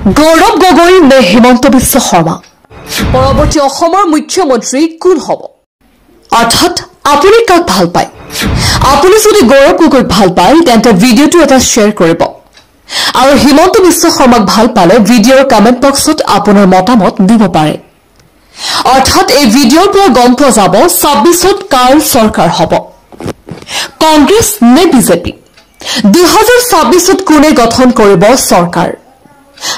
গৌৰৱ গগৈ নে হিমন্ত বিশ্ব শৰ্মা? পৰৱৰ্তী অসমৰ মুখ্যমন্ত্ৰী কোন হ'ব? অৰ্থাৎ আপুনি কাক ভাল পায়? আপুনি যদি গৌৰৱ গগৈক ভাল পায়, তেন্তে ভিডিঅ'টো এটা শ্বেয়াৰ কৰিব আৰু হিমন্ত বিশ্ব শৰ্মাক ভাল পালে ভিডিঅ'ৰ কমেণ্ট বক্সত আপোনাৰ মতামত দিব পাৰে। অৰ্থাৎ এই ভিডিঅ'ৰ পৰা গম পোৱা যাব 26ত কাৰ চৰকাৰ হ'ব, কংগ্ৰেছ নে বিজেপি? 2026ত কোনে গঠন কৰিব চৰকাৰ?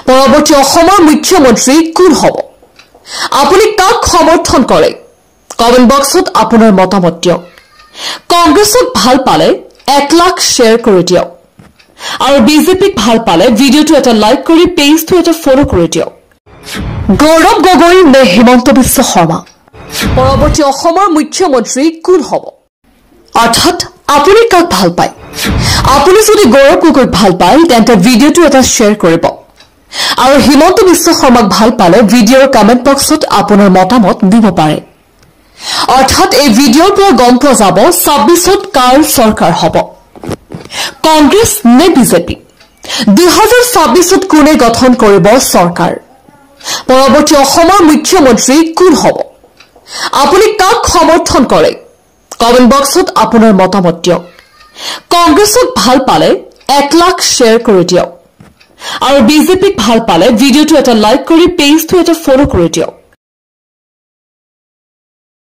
পৰৱৰ্তী অসমৰ মুখ্যমন্ত্ৰী কোন হ'ব? আপুনি কাক সমৰ্থন কৰে? কমেণ্ট বক্সত আপোনাৰ মতামত দিয়ক। কংগ্ৰেছক ভাল পালে 1 লাখ শ্বেয়াৰ কৰি দিয়ক আৰু বিজেপিক ভাল পালে ভিডিঅ'টো এটা লাইক কৰি পেজটো এটা ফ'ল' কৰি দিয়ক। গৌৰৱ গগৈ নে হিমন্ত বিশ্ব শৰ্মা? পৰৱৰ্তী অসমৰ মুখ্যমন্ত্ৰী কোন হ'ব? অৰ্থাৎ আপুনি কাক ভাল পায়? আপুনি যদি গৌৰৱ গগৈক ভাল পায়, তেন্তে ভিডিঅ'টো এটা শ্বেয়াৰ কৰিব আৰু হিমন্ত বিশ্ব শৰ্মাক ভাল পালে ভিডিঅ'ৰ কমেণ্ট বক্সত আপোনাৰ মতামত দিব পাৰে। অৰ্থাৎ এই ভিডিঅ'ৰ পৰা গম পোৱা যাব 26ত কাৰ চৰকাৰ হ'ব, কংগ্ৰেছ নে বিজেপি? 2026ত কোনে গঠন কৰিব চৰকাৰ? পৰৱৰ্তী অসমৰ মুখ্যমন্ত্ৰী কোন হ'ব? আপুনি কাক সমৰ্থন কৰে? কমেণ্ট বক্সত আপোনাৰ মতামত দিয়ক। কংগ্ৰেছক ভাল পালে 1 লাখ শ্বেয়াৰ কৰি দিয়ক আৰু বিজেপিক ভাল পালে ভিডিঅ'টো এটা লাইক কৰি পেজটো এটা ফ'ল' কৰি দিয়ক।